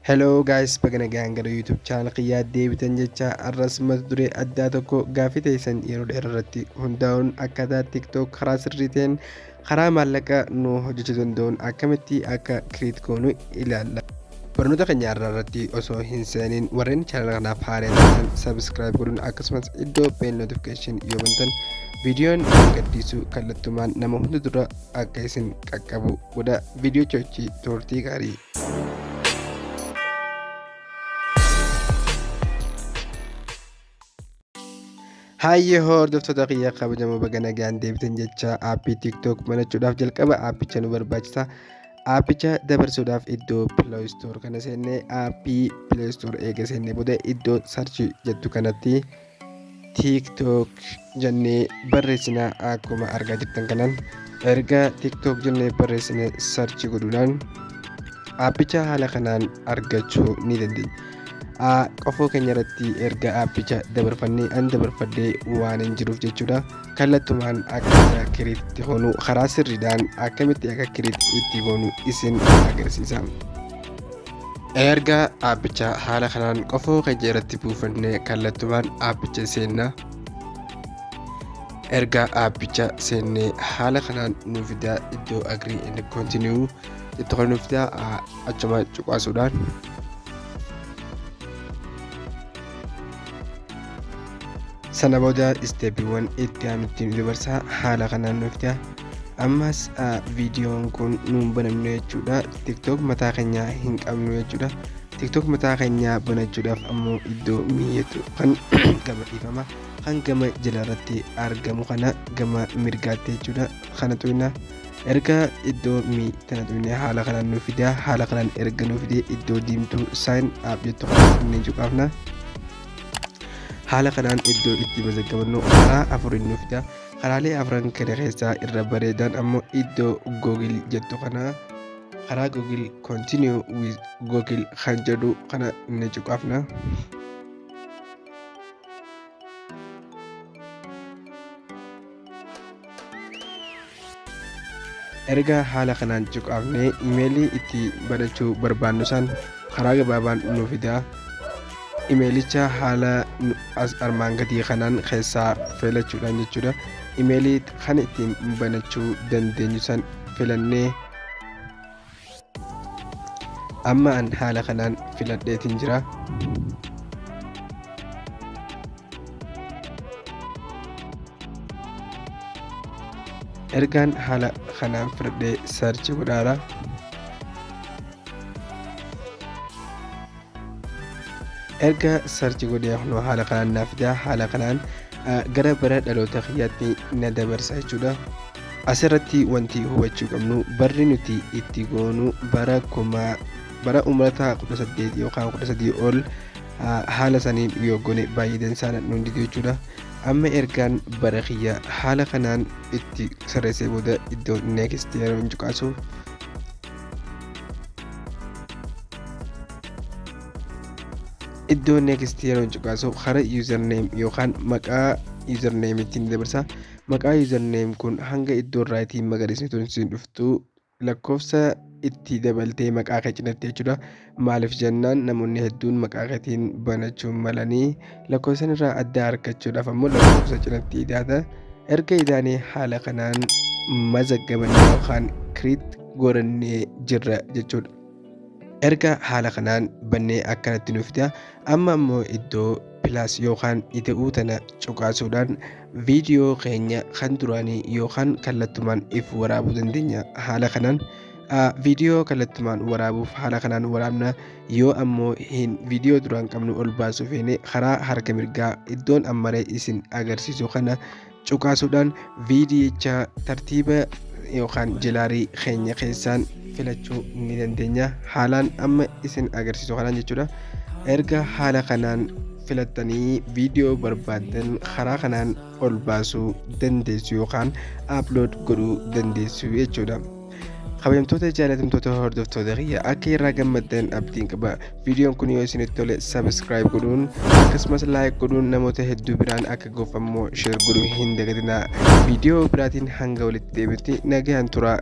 Hello guys, baga nagaan gara YouTube channel kiyyaa deebitan jecha har'as mata duree addaa tokko gaaffii teessan yeroo dheeraa irratti hundaa'uun akkaataa TikTok karaa sirrii ta'een karaa maallaqa nu hojjechuu danda'uun akkamitti akka create goonu ilaalla. Barnoota keenya har'aa irratti osoo hin seeniin warreen channel kanaaf haaraa taatan subscribe godhuun akkasumas iddoo bell notification yoo bantan viidiyoon gadhiisu kallattumaan nama hunda dura akka isin qaqqabu godha. Viidiyoo hojii turtii gaarii. Hayyee hordoftoota kiyya kabajamoo baga nagaan deebitan jecha aappii TikTok banachuudhaaf jalqaba aappicha nu barbaachisa. Aappicha dabarsuudhaaf iddoo Play Store kana seennee aappii Play Store eega seennee booda iddoo search jettu kanatti TikTok jennee barreessina akkuma argaa jirtan kanaan erga TikTok jennee barreessine search godhuudhaan aappicha haala kanaan argachuu ni dandeenya. Qofoo keenya irratti erga aappicha dabarfannee an dabarfadhee waan hin jiruuf jechuudha. Kallattumaan akkaataa create itti goonu karaa sirriidhaan akkamitti akka create itti goonu isin agarsiisa. Erga aappicha haala kanaan qofoo keenya irratti buufannee kallattumaan aappicha seenna. Erga aappicha seennee haala kanaan nu fidaa iddoo agree and continue jettu kan nu fidaa achuma cuqaasuudhaan sana booda isteeppiiwwan itti aanutti nu dabarsa haala kanaan nu fida. Ammas viidiyoon kun nuun banamne jechuudha. TikTok mataa keenyaa hin qabnu jechuudha. TikTok mataa keenyaa banachuudhaaf ammoo iddoo mi'eetu kan gama dhiifama kan gama jalaarratti argamu kana gama mirgaatti jechuudha. Kana tuqna. Erga iddoo mi tana tuqne haala kanaan nu fida. Haala kanaan erga nu fide iddoo diimtuu sign up jettu kana ni cuqaafna. Haala kanaan iddoo itti mazaggabannu karaa afuriin nu fida. Karaalee afran kana keessaa irra bareedaan ammoo iddoo Google jettu kana karaa Google continue with Google kan jedhu kana ni cuqaafna. Erga haala kanaan cuqaafnee imeelii itti banachuu barbaannu san karaa gabaabaan nu fida. Imeelicha haala as armaan gadii kanaan keessaa filachuudhaan jechuudha. Imeelii kan ittiin banachuu dandeenyu san filannee amma an haala kanaan filadheetiin jira. Ergaan haala kanaan filadhee search godhaara. Erga search godhee kunoo haala kanaan naaf fida. Haala kanaan gara bara dhaloota kiyyaatti na dabarsa jechuudha. Asirratti wanti hubachuu qabnu barri nuti itti goonu bara kuma bara umrata 18 yookaan 13 ol haala saniin yoo goone baay'ee dansaa nuun didu jechuudha. Amma ergaan bara kiyya haala kanaan itti sirreessee booda iddoo next yeroo hin cuqaasu iddoo next yeroo hin cuqaasu kara username yookaan maqaa username ittiin dabarsa. Maqaa username kun hanga iddoo raayitii magariisni tun siin dhuftu lakkoofsa itti dabaltee maqaa kee cinatti jechuudha. Maaliif jennaan namoonni hedduun maqaa keetiin banachuu malanii lakkoofsa irraa adda argachuudhaaf ammoo lakkoofsa cinatti idaata. Erga idaanee haala kanaan mazaggabanne yookaan create godhannee jirra jechuudha. Erga haala kanaan bannee akkanatti nu fida. Amma ammoo iddoo plus yookaan ida'uu tana cuqaasuudhaan viidiyoo keenya kan duraanii yookaan kallattumaan if waraabuu dandeenya. Haala kanaan viidiyoo kallattumaan waraabuuf haala kanaan waraabna. Yoo ammoo hin viidiyoo duraan qabnu ol baasuu feene karaa harka mirgaa iddoon ammaree isin agarsiisu kana cuqaasuudhaan viidiyicha tartiiba yookaan jilaarii keenya keessaan filachuu ni dandeenya. Haalaan amma isin agarsiisu kanaan jechuudha. Erga haala kanaan filattanii viidiyoo barbaaddan karaa kanaan ol baasuu dandeessu yookaan upload godhuu dandeessu jechuudha. Kabajamtoota jaalatamtoota hordoftoota kiyya akka irraa gammaddan abdiin qaba. Viidiyoon kun yoo isinitti tole subscribe godhuun akkasumas like godhuun namoota hedduu biraan akka gahuuf ammoo share godhuu hin dagatinaa. Viidiyoo biraatiin hanga walitti deebinutti nagaan turaa.